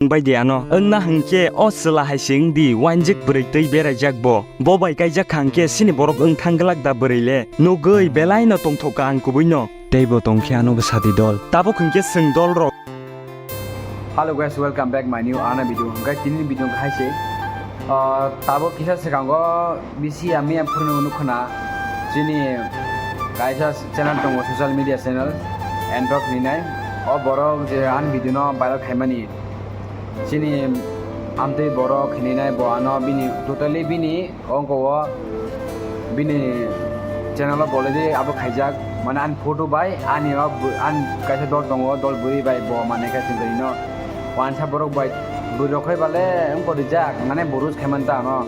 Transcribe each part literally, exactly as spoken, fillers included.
Wng bai di ano. Wngna hwnkhe o chwla hai se wng di, uainjwk bwrwi twi beraijak bo. Bo bai kaijak kha hwnkhe chini borok wng thang glak da bwrwi le. Nugwi belai no tongthok kha ang kubui no. Tei bo tong khe ano bwsa di dol. Tabuk hwnkhe chwng dol rok. Hello guys, welcome back my new another video. Guys, tini ni video hai se. Ah, tabuk kisa swkango bisi ami phurno nukhuna chini kaisa channel tongo, social media channel, Android hinwi nai. O borok je ani video no viral khaimani, chini amtwi borok hinwi nai, bo ano bini totally bini ongko o bini channel o boledi abo khaijak, mane ani photo bai ani o bw-, ani kaisa dol tongo, dol bwrwi bai bo mane khe chwng no wansa borok bai bwrwi rok khai bale ongko rijak, mane bo roast khaimanta ano.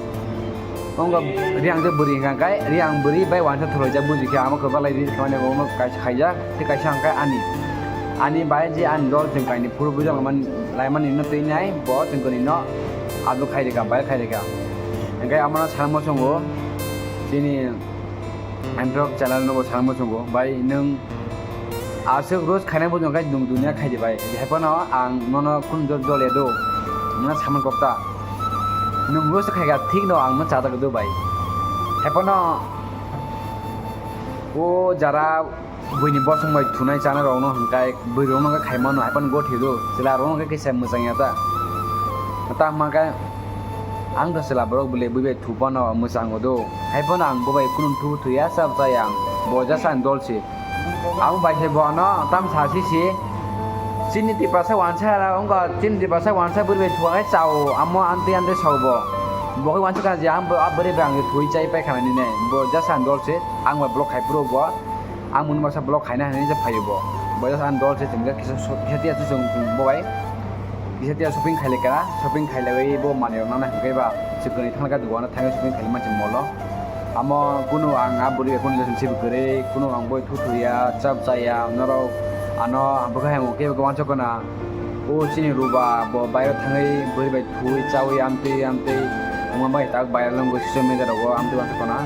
Ongko Riang je bwrwi hwnkha khe, Riang bwrwi bai wansa thulaijak buji khe, amo kwbang lai ri khe mane bo kaisa khaijak, tei kaisa hwnkha ani. Ani bai je ani dol chwng kainwi phuru bujal man, laimani no twi nai, bo chwng kwnwi no upload khai rikha, viral khai rikha. Hwnkhe amo no sana muchungo, chini Android channel no bo sana muchungo, bai nwng aswk roast khainai bujo khe nwng dunia khai di bai. Hai phano ang nono kunu jor jol ya do. Nwng samung kok ta. Nwng roast khai kha thik no ang no cha ta do bai. Hai phano o jara buini bosong bai thunai chana rok no hwnkhe bwrwi rok no khai mano, hai phano gothe do. Chwla rok no khe kisa mwchang ya ta. Ta hwnkhe ang to chwla borok bwle bwi bai thu phano mwchango do. Hai phano ang bo bai kunu thu thuya, chap chaya ang. Bo jasa ang dol se. Ang bai se bo ano tam sa si si. Chini Tiprasa wansa ra, ongko chini Tiprasa wansa bwrwi bai thuwa khai chao, amo amtwi amtwi sao bo. Bo khai wansa ka je ang bo, a bwrwi bai ang thui chai pai khana nini. Bo jasa ang dol se, ang bai block khai phuru bo. Ang mungni masa block khaina hinwi je phaio bo. Bo jasa ang dol se chwng kisa so-, kisa tiya se chwng bo bai. Kisa tiya shopping khailai kha, shopping khailaiwi bo manwi rok nana hwnkhe ba chwng kwrwi thangkha dukan o thangwi shopping khailai mansi mall o. Amo kunu ang a bwrwi bai kunu relationship kwrwi, kunu ang boi thuthuya, chap chaya, norok ano bwkha hai kebo kebo wansok khna. O chini ruba bo bairo thangwi bwrwi bai thui chawi amtwi amtwi wngma bai tak viral wngwi social media rogo amtwi wansok khna.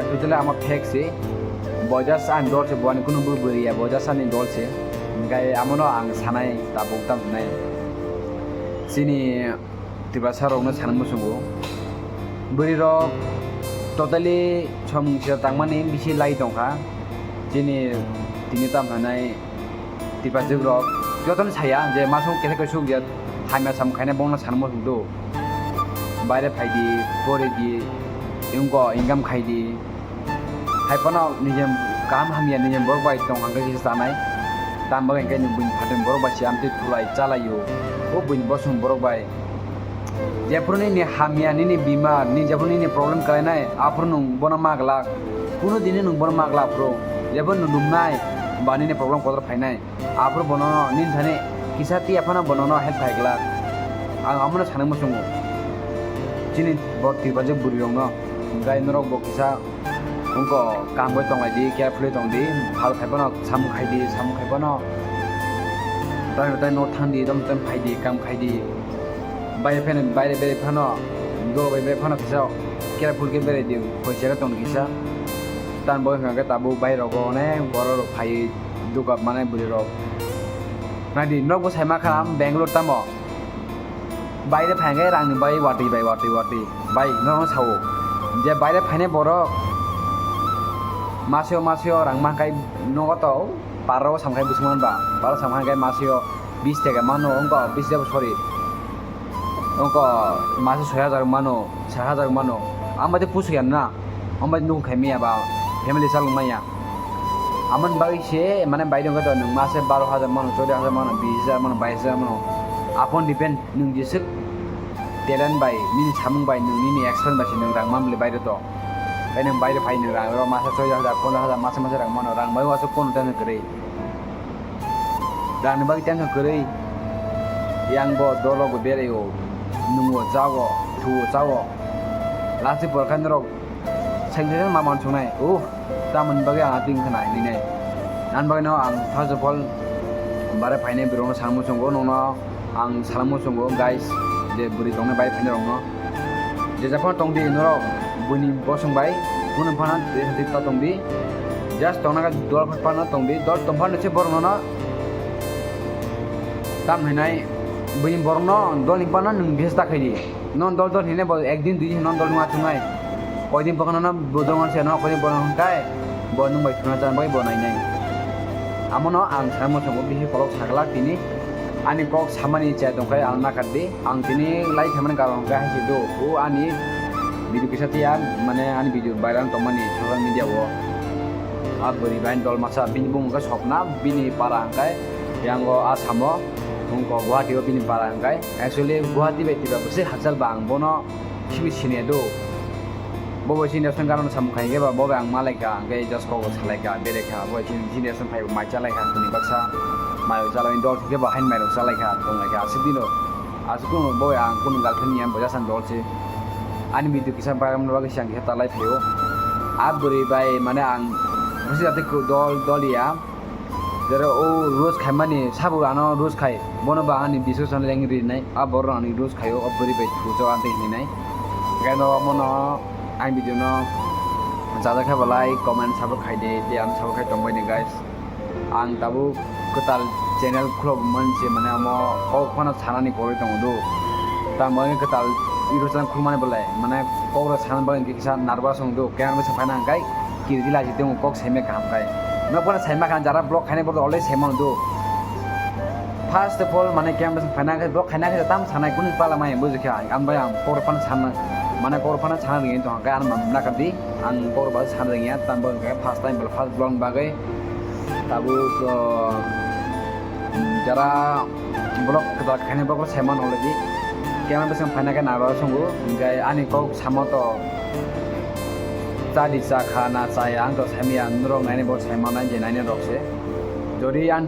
Totally ama fake se. Bo just ani dol se, bo ani kunu bwrwi ya, bo just ani dol se. Hwnkhe amono ang sanai tabuk tam hinai. Chini Tiprasa rokno sana muchungo. Bwrwi rok totally samung sida tangmani bisi lai tongkha. Chini tini tam hanai Tiprajwk rok jotono saya je masung kesa kesuk je hamya samung khaina bongno sana muchung do. Baire phai di, pori di, wngko income khai di. Hai phano nijeni kaham hamya nijeni borok bai tong hwnkhe kisa chanai. Tam bagwi hwnkhe nwng buini phatani borok bai se amtwi thulai chalaio. O buini bosong borok bai. Jephuru nini hamya, nini bimar, nini jephuru nini problem kalainai, aphuru nwng bono ma glak. Kunu dini nwng bono ma glak phuru. Jephuru nwng lumnai, ba nini problem kotor phainai. Aphuru bono nini thani kisa tiya phano bono no help khai glak. Ang amono sanwi muchungo. Chini bo Tiprajwk bwrwi rokno. Hwnkhe norok bo kisa wngko kam bai tonglai di, carefully tong di, phal khai phano samung khai di, samung khai phano tai tai no thang di, dom dom phai di, kam khai di. Bai phano, bai bai phano, dol bai bai phano kisa careful khe berai di, hoichera tong di kisa. Tam bo hwnkhe tabuk bai rogo onek borok rok phai. Duka mane bwrwi rok. Nai di, nok bo sai ma kha, Bangalore tamo. Baire phai hwnkhe rangni bai watwi bai, watwi, watwi. Bai, norokno sao. Je baire phainai borok. Masio, masio rang mankhai nogo to, paro samkhai bwswk man ba. Paro samkhai hwnkhe masio bis taka mano, wngkha bis taka, sorry. Wngkha masa soi hajar mano, sat hajar mano. Ang bai tei pusu ya na. Ang bai nung khai maya ba, family salung maya. Amoni bagwi se, mane, baire wngkha to nwng mase baro hajar mano, chori hajar mano, bis hajar mano, bais hajar mano. Upon depend, nwng jeswk talent bai, nini samung bai, nwng nini experience bai se nwng rang man bwle baire to. Tei nwng baire phai nwng rang, masa chori hajar, pondro hajar, masa masa rang mano, rang bai wasuk kono tension kwrwi. Rangni bagwi tension kwrwi. Yang bo dolo bo beraio, nungo, chago, thuo, chago. Last borok khe norok sengkhe ma mansuknai. Uff, tamoni bagwi ang atwing khnai hinwi nai. Ani bagwino ang first of all bare phainai bwrwino sana muchungo, nokno ang sana muchungo, guys, je bwrwi tongnai bai phainai rokno. Je jephano tong di norok, buini bosong bai, buini phano twi ta tong di. Just tongna khe dol phano tong di, dol tong phano se borok nono tam hinai Buini borokno dolni bana nwng bisa ta khaidi. Non dol dol hinwi bo ekdin dui din non dol nungya thungnai. Koidin bokhano no bo dol se no koidin bono hwnkhai bo nwng bai thuna chan bai bo nainai. Amono ang sana muchungo bisi kolok saglak tini. Ani kok samani chai tongkhai ang nakhardi. Ang tini lai khaimani karon hwnkhe hai se do. O ani video kisa tiya mane ani video viral tongmani social media o. A bwrwi bai dol masa bini bumung khe Sopna bini para hwnkhe yango Asamo. Hwnkhe Guwahati o bini para hwnkhe. Actually, Guwahati bai tiba bwswi hachal ba ang bono simi siniya do. Bo bai sini rosong gana samung khai khe ba bo bai ang malai kha, hwnkhe just kok salai kha, bere kha, bo bai sini sini rosong phai mai chalai kha, tini baksa mai chalai dol khe ba hain mai rok chalai kha, tong lai kha, aswk dino. Aswk kuno bo bai ang kuno girlfriend ni ang bo jasan dol se. Ani video kisa bagam no bagwi siang khe talai phaio. A bwrwi bai mane ang bwswi jati dol dol ya. Jera o roast khaimani sabo ano roast khai. Bono ba ani biswk channel yang rinai. A borok ani roast khaio, o bwrwi bai thujo ante hinai. Gano mono ang video no chajak khe ba like, comment sabo khai de, de ang sabo khai tongbai ni guys. Ang tabuk kwtal channel khulok man se mane amo kok phano sanani kori tongo do. Tamo ang kwtal YouTube channel khulmani belai mane kok rok sana bagwi kisa nervous wng do. Khe ang bwsa phana hwnkhe. Kirti lachi temo kok saima kaham khai. Nok phano saima kaham jara block khainai borok already saima do. First of all mane khe ang bwsa phaina khe block khaina khe tam sanai kunu pala mai buji kha ang bai ang kok phano sana mane kok phano sana ringin tong khe ang mam na kadi ang kok ba sana ringya tam bo khe first time first block bagwi tabuk jara block kwtal khainai borok saima already. Khe ang bwsa phaina khe naro songo hwnkhe ani kok samo to. Chadi cha kha na chaya ang to saimaya norok nainai bo saima nai je nainai rok se. Jodi ang